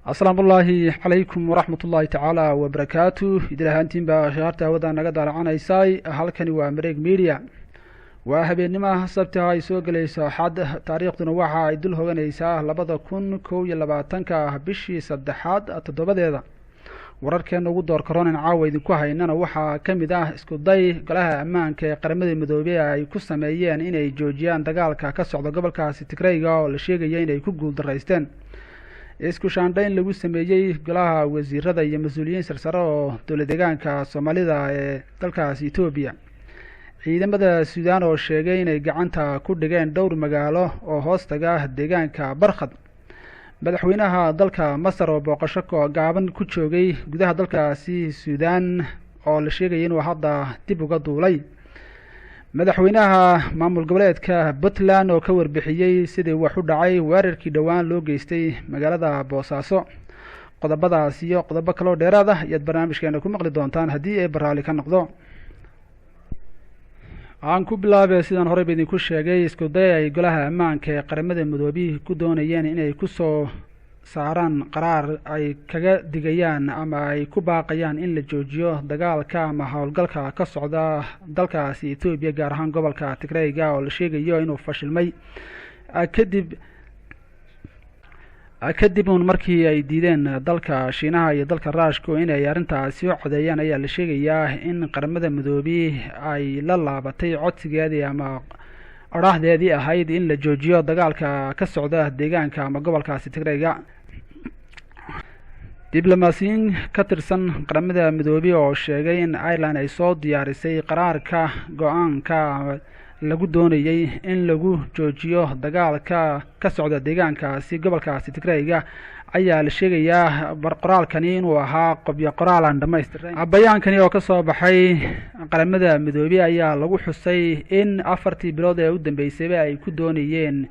Asalaamu ullaahi calaykum waraxmat ullaahi tacaala wabarakaatu. Idil ahaantiinbaa shaarta hawada naga daalacanaysaay. Halkani waa Mareeg Media. Waa habeennimaha Sabtiha ay soo gelayso Axad, taariikhduna waxa ay dul hoganaysaa 2021-ka bishii saddexaad 7-deeda. Wararkeena ugu door karonan caawa idinku haynana waxaa ka mid ah isku day golaha ammaanka ee Qaramada Midoobey ay ku sameeyeen inay joojiyaan dagaalka ka socda gobolkaasi Tigrayga oo la sheegaya inay ku guuldaraysteen, isku shaandhayn lagu sameeyey golaha wasiirada iyo mas-uuliyiin sarsare oo dowla deegaanka Soomaalida ee dalkaasi Etoobiya, ciidamada Suudaan oo sheegay inay gacanta ku dhigeen dhowr magaalo oo hoostaga deegaanka Barkhad, madaxweynaha dalka Masar oo booqasho gaaban ku joogay gudaha dalkaasi Suudaan oo la sheegaya inuu hadda dib uga duulay, madaxweynaha maamul goboleedka Puntland oo ka warbixiyey sidii wax u dhacay weerarkii dhowaan loo geystay magaalada Boosaaso. Qodobadaas iyo qodobo kaloo dheeraad ah ayaad barnaamijkeena ku maqli doontaan haddii ay baraali ka noqdo. Aan ku bilaabay sidaan horeyba idinku sheegay, isku day ay golaha ammaanka ee Qaramada Midoobey ku doonayeen inay kusoo saaraan qaraar ay kaga digayaan ama ay ku baaqayaan in la joojiyo dagaalka ama howlgalka ka socda dalkaasi Etoobiya, gaar ahaan gobolka Tigrayga, oo la sheegayo inuu fashilmay kadib uun markii ay diideen dalka Shiinaha iyo dalka Ruushku inay arrintaasi u codeeyaan, ayaa la sheegayaa in Qaramada Midoobey ay la laabatay codsigeedii ama odhaahdeedii ahayd in la joojiyo dagaalka ka socda deegaanka ama gobolkaasi Tigrayga. Diblomaasiyiin ka tirsan Qaramada Midoobey oo sheegay in Ireland ay soo diyaarisay qaraarka go-aanka lagu doonayey in lagu joojiyo dagaalka ka socda deegaankaasi gobolkaasi Tigrayga ayaa la sheegayaa qoraalkani inuu ahaa qobyo qoraal aan dhamaystirnayn. Bayaankani oo kasoo baxay Qaramada Midoobey ayaa lagu xusay in 4tii bilood ee u dambeysayba ay ku doonayeen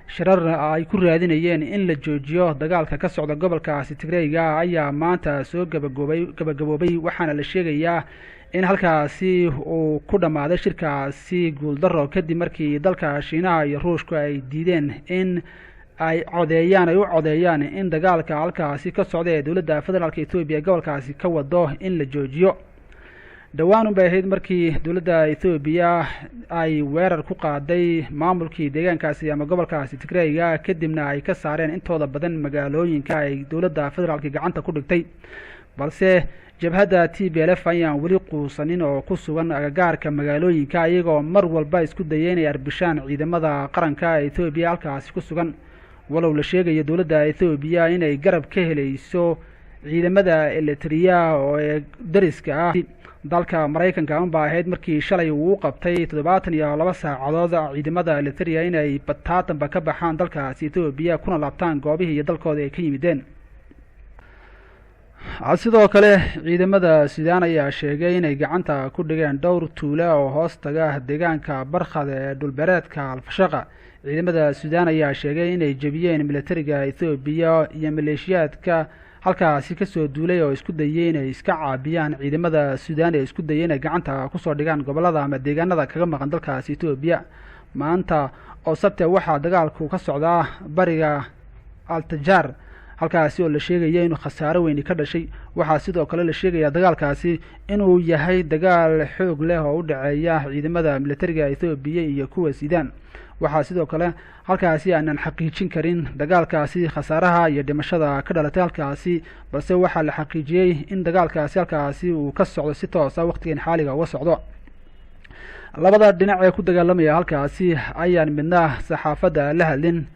shirar ay ku raadinayeen in la joojiyo dagaalka ka socda gobolkaasi Tigrayga ayaa maanta soo gabagaboobay, waxaana la sheegayaa in halkaasi uu ku dhammaaday shirkaasi guuldaro kadib markii dalka Shiinaha iyo Ruushku ay diideen in ay codeeyaan ay u codeeyaan in dagaalka halkaasi ka socda ee dowladda federaalka Etoobiya gobolkaasi ka wado in la joojiyo. Dhowaan unbay ahayd markii dowladda Etoobiya ay weerar ku qaaday maamulkii deegaankaasi ama gobolkaasi Tigrayga, kadibna ay ka saareen intooda badan magaalooyinka ay dowladda federaalka gacanta ku dhigtay, balse jabhadda TPLF ayaan weli quusanin oo ku sugan agagaarka magaalooyinka, iyagoo mar walba isku dayay inay arbishaan ciidamada qaranka Etoobiya halkaasi ku sugan, walow la sheegayo dowladda Etoobiya inay garab ka helayso ciidamada Eliteria oo ee dariska ah. Dalka Maraykanka unbaa ahayd markii shalay uu qabtay 72 saacadood ciidamada Eliteria inay bataatanba ka baxaan dalkaasi Etoobiya kuna laabtaan goobihii iyo dalkooda ay ka yimideen. Sidoo kale ciidamada Suudaan ayaa sheegay inay gacanta ku dhigeen dhowr tuulo oo hoos taga deegaanka Barkhad ee dhulbeereedka Alfashaqa. Ciidamada Suudaan ayaa sheegay inay jebiyeen militariga Etoobiya iyo maleeshiyaadka halkaasi kasoo duulay oo isku dayay inay iska caabiyaan ciidamada Suudaan ee isku dayay inay gacanta kusoo dhigaan gobolada ama deegaanada kaga maqan dalkaasi Etoobiya. Maanta oo Sabte waxaa dagaalku ka socdaa bariga Altajaar, halkaasi oo la sheegaya inuu khasaaro weyni ka dhashay. Waxaa sidoo kale la sheegayaa dagaalkaasi inuu yahay dagaal xoog leh oo u dhaceeya ciidamada militariga Etoobiya iyo kuwa Suudaan. Waxaa sidoo kale halkaasi aanan xaqiijin karin dagaalkaasi khasaaraha iyo dhimashada ka dhalatay halkaasi, balse waxaa la xaqiijiyey in dagaalkaasi halkaasi uu ka socdo si toosa waqtigan xaaliga uga socdo. Labada dhinac ee ku dagaalamaya halkaasi ayaan midna saxaafadda la hadlin,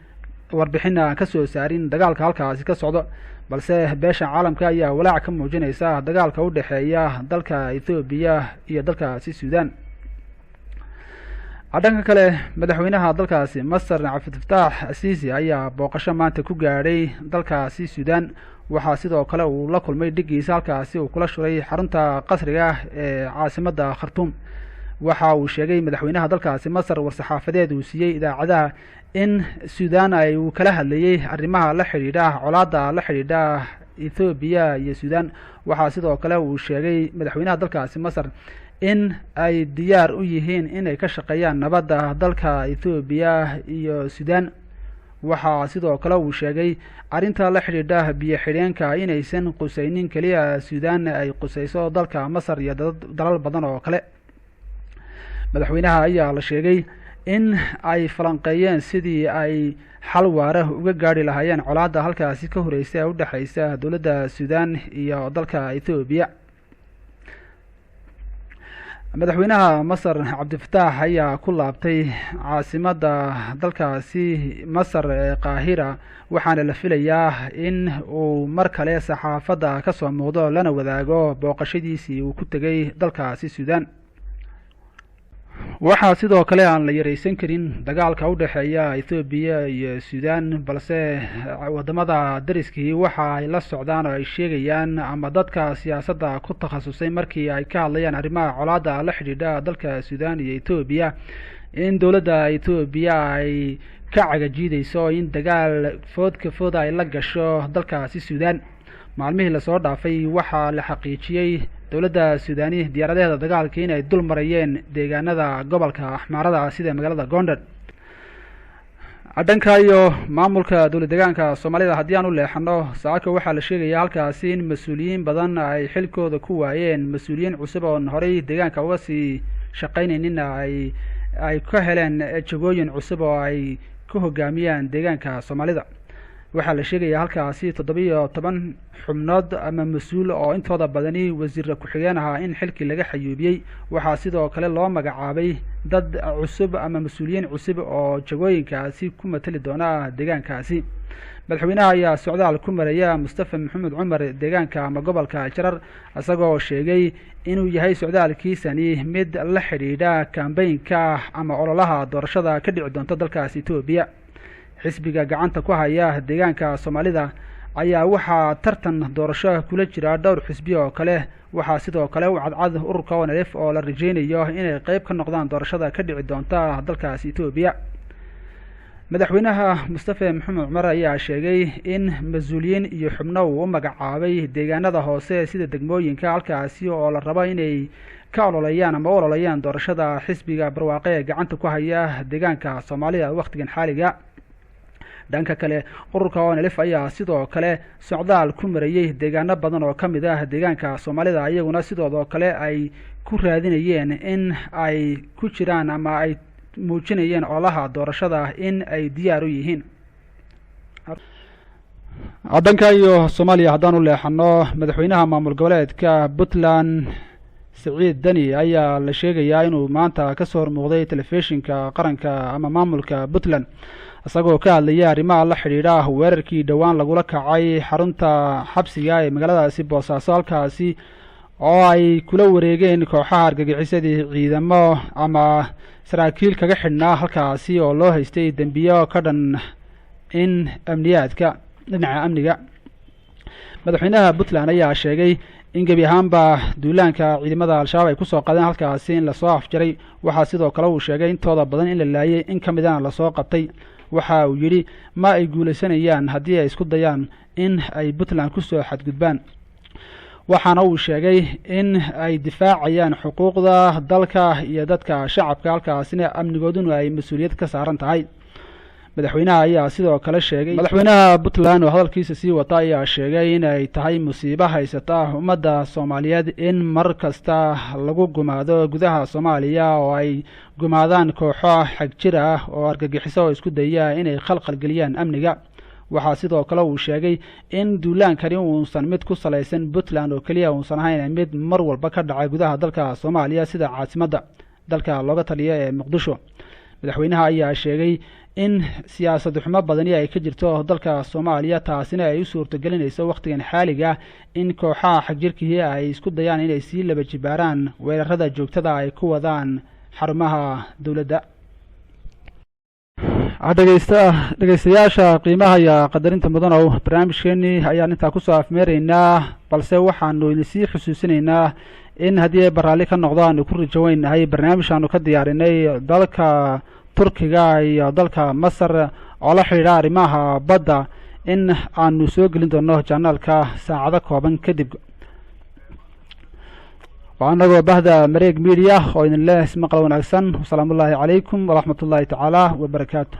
warbixina aan ka soo saarin dagaalka halkaasi ka socdo, balse beesha caalamka ayaa walaac ka muujinaysa dagaalka u dhexeeya dalka Etoobiya iyo dalkaasi Suudaan. Dhanka kale, madaxweynaha dalkaasi Masar Cabdilfataax Asiisi ayaa booqasho maanta ku gaadhay dalkaasi Suudaan. Waxaa sidoo kale uu la kulmay dhigiisa halkaasi uu kula shuray xarunta qasriga ee caasimadda Khartuum. Waxa uu sheegay madaxweynaha dalkaasi Masar war-saxaafadeed uu siiyey idaacadaha in Suudaan ay uu kala hadlayey arrimaha la xidhiidha colaadda la xidhiidha Etoobiya iyo Suudaan. Waxaa sidoo kale uu sheegay madaxweynaha dalkaasi Masar in ay diyaar u yihiin inay ka shaqeeyaan nabadda dalka Etoobiya iyo Suudaan. Waxaa sidoo kale uu sheegay arrinta la xidhiidha biyo xidheenka inaysan qusaynin keliya Suudaan, ay qusayso dalka Masar iyo dalal badan oo kale. Madaxweynaha ayaa la sheegay in ay falanqeeyeen sidii ay xal waara uga gaadhi lahaayeen colaadda halkaasi ka horeysa ee u dhexeysa dowladda Suudaan iyo dalka Ethoobiya. Madaxweynaha Masar Cabdifataax ayaa ku laabtay caasimadda dalkaasi Masar ee Qaahira, waxaana la filayaa in uu mar kale saxaafadda ka soo muuqdo lana wadaago booqashadiisii uu ku tegay dalkaasi Suudaan. Waxaa sidoo kale aan la yareysan karin dagaalka u dhexeeya Ethoobiya iyo Suudaan, balse wadamada dariskii waxa ay la socdaan oo ay sheegayaan ama dadka siyaasadda ku takhasusay markii ay ka hadlayaan arrimaha colaadda la xidhiidha dalka Suudaan iyo Ethoobiya, in dowladda Ethoobiya ay ka cagajiideyso in dagaal foodka fooda ay la gasho dalkaasi Suudaan. Maalmihii lasoo dhaafay waxaa la xaqiijiyey dowladda Suudaani diyaaradaheeda dagaalka inay dul marayeen deegaanada gobolka Axmaarada sida magaalada Gondar. Dhanka iyo maamulka dowlad deegaanka Soomaalida haddii aan u leexano, saaka waxaa la sheegayaa halkaasi in mas-uuliyiin badan ay xilkooda ku waayeen, mas-uuliyiin cusub oon horey deegaanka uga sii shaqaynayninna ay ka heleen jagooyin cusub oo ay ku hogaamiyaan deegaanka Soomaalida. Waxaa la sheegayaa halkaasi 17 xubnood ama mas-uul oo intooda badani wasiirra ku-xigeen ahaa in xilkii laga xayuubiyey. Waxaa sidoo kale loo magacaabay dad cusub ama mas-uuliyiin cusub oo jagooyinkaasi ku matali doona deegaankaasi. Madaxweynaha ayaa socdaal ku maraya Mustafa Maxamed Cumar deegaanka ama gobolka Jarar, isagoo sheegay inuu yahay socdaalkiisani mid la xidhiidha kambeynka ama ololaha doorashada ka dhici doonta dalkaasi Etoobiya. Xisbiga gacanta ku haya deegaanka Soomaalida ayaa waxaa tartan doorasho kula jira dhowr xisbi oo kale. Waxaa sidoo kale u cadcad ururka ONLF oo la rajeynayo inay qeyb ka noqdaan doorashada ka dhici doonta dalkaasi Etoobiya. Madaxweynaha Mustafa Maxamed Cumar ayaa sheegay in mas-uuliyiin iyo xubno uu u magacaabay deegaanada hoose sida degmooyinka halkaasi oo la rabo inay ka ololeeyaan ama u ololeeyaan doorashada xisbiga barwaaqe ee gacanta ku haya deegaanka Soomaalida wakhtigan xaaliga. Dhanka kale, ururka ONLF ayaa sidoo kale socdaal ku marayey deegaano badan oo ka mid ah deegaanka Soomaalida, iyaguna sidoodoo kale ay ku raadinayeen in ay ku jiraan ama ay muujinayeen ololaha doorashada in ay diyaar u yihiin. Dhanka iyo Soomaaliya haddaan u leexano, madaxweynaha maamul goboleedka Puntland Siciid Deni ayaa la sheegayaa inuu maanta kasoo hormuuqday telefishinka qaranka ama maamulka Puntland, isagoo ka hadlaya arrimaha la xidhiidha weerarkii dhowaan lagula kacay xarunta xabsiga ee magaaladaasi Boosaaso, halkaasi oo ay kula wareegeen kooxaha argagixisadii ciidamo ama saraakiil kaga xidhnaa halkaasi oo loo haystay dembiyo ka dhan in amniyaadka dhinaca amniga. Madaxweynaha Puntland ayaa sheegay in gebi ahaanba duulaanka ciidamada Al-Shabaab ay kusoo qaadeen halkaasi in lasoo afjaray. Waxaa sidoo kale uu sheegay intooda badan in la laayay, in ka midana lasoo qabtay. Waxa uu yidhi ma ay guulaysanayaan haddii ay isku dayaan in ay Puntland kusoo xadgudbaan, waxaana uu sheegay in ay difaacayaan xuquuqda dalka iyo dadka shacabka, halkaasina amnigooduna ay mas-uuliyad ka saaran tahay. Madaxweynaha ayaa sidoo kale sheegay, madaxweynaha Puntland oo hadalkiisa sii wata ayaa sheegay in ay tahay musiibo haysata ummadda Soomaaliyeed in mar kasta lagu gumaado gudaha Soomaaliya oo ay gumaadaan kooxo xagjir ah oo argagixiso oo isku daya inay khalkhal geliyaan amniga. Waxaa sidoo kale uu sheegay in duulaankani uusan mid ku salaysan Puntland oo keliya uusan ahayn, mid mar walba ka dhacay gudaha dalka Soomaaliya sida caasimadda dalka looga taliya ee Muqdisho. Madaxweynaha ayaa sheegay in siyaasad xumo badani ay ka jirto dalka Soomaaliya, taasina ay u suurtagelinayso wakhtigan xaaliga in kooxaha xagjirkihii ay isku dayaan inay sii laba jibaaraan weerarada joogtada ay ku wadaan xarumaha dowladda. Dhegeystayaasha qiimaha iyo qadarinta mudanow, barnaamijkeenii ayaan intaa kusoo afmeeraynaa, balse waxaanu idinsii xusuusinaynaa in haddii ay baraalli ka noqdo aanu ku rajaweynahay barnaamij aanu ka diyaarinay dalka Turkiga iyo dalka Masar oo la xidhiidha arrimaha badda in aanu soo gelin doono janaalka saacado kooban kadib. Waa anagoo bahda Mareeg Media oo idin leh ismaqal wanaagsan. Wasalaamu ullaahi calaykum waraxmat ullaahi tacaala wabarakaatu.